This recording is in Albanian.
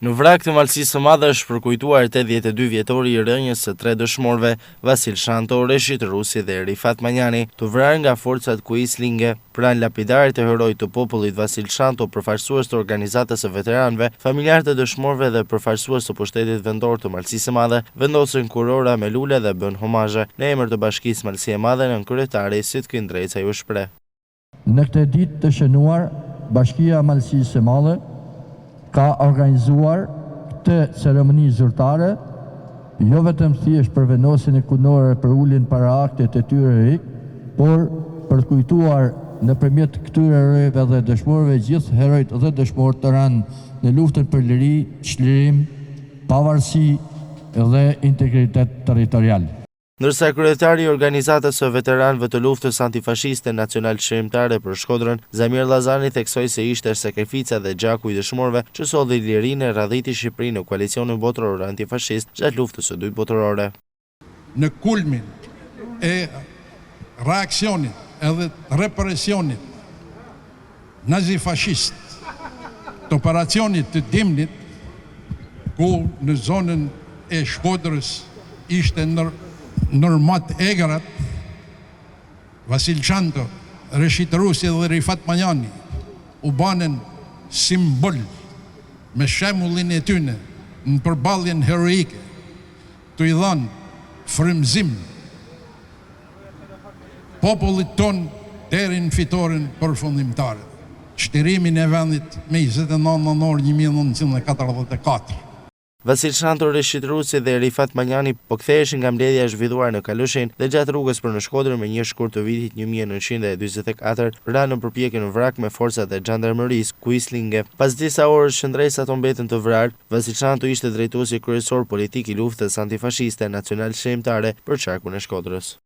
Në Vrakë të Malësisë së Madhe është përkujtuar 82 vjetori i rënies së tre dëshmorëve, Vasil Shanto, Reshit Rusi dhe Rifat Manjani, të vrarë nga forcat kuislinge. Pranë lapidarit të heroit të popullit Vasil Shanto, përfaqësues të organizatës së veteranëve, familjarë të dëshmorëve dhe përfaqësues të pushtetit vendor të Malësisë së Madhe, vendosën kurora me lule dhe bënë homazhe. Në emër të Bashkisë Malësi e Madhe, nënkryetari Sytki Ndrecaj u shpreh. Në këtë ditë të shënuar, Bashkia e Malësisë së Madhe ka organizuar këtë ceremoni zyrtare, jo vetëm thjesht për vendosjen e kunorave për uljen para aktit të tyre heroik, por për të kujtuar nëpërmjet këtyre heronjve dhe dëshmorëve gjithë heronjtë dhe dëshmorët të rënë në luftën për liri, çlirim, pavarësi dhe integritet territorial. Ndërsa kryetari i Organizatës së Veteranëve të Luftës Antifashiste Nacionalçlirimtare për Shkodrën, Zamir Llazani theksoi se ishte sakrifica dhe gjaku i dëshmorëve që solli lirinë e radhiti Shqipërinë në koalicionin botëror antifashist gjatë Luftës së Dytë Botërore. Në kulmin e reaksionit edhe represionit nazifashist të operacionit të dimnit, ku në zonën e Shkodrës ishte ndër ndër ma të egrat, Vasil Shanto, Reshit Rusi dhe Rifat Manjani u banën simbol me shembullin e tyne në përballjen heroike, tu i dhanë frymëzim popullit tonë deri në fitoren përfundimtare, çlirimin e vendit me 29 nëntor 1944. Vasil Shanto, Reshit Rusi dhe Rifat Manjani po ktheheshin nga mbledhja e zhvilluar në Kaloshen dhe gjatë rrugës për në Shkodër më 1 shkurt të vitit 1944 ranë në përpjekje në Vrakë me forcat e xhandarmërisë kuislinge. Pas disa orësh qëndresë ato mbetën të vrarë. Vasil Shanto ishte drejtuesi kryesor politik i luftës antifashiste nacionalçlirimtare për qarkun e Shkodrës.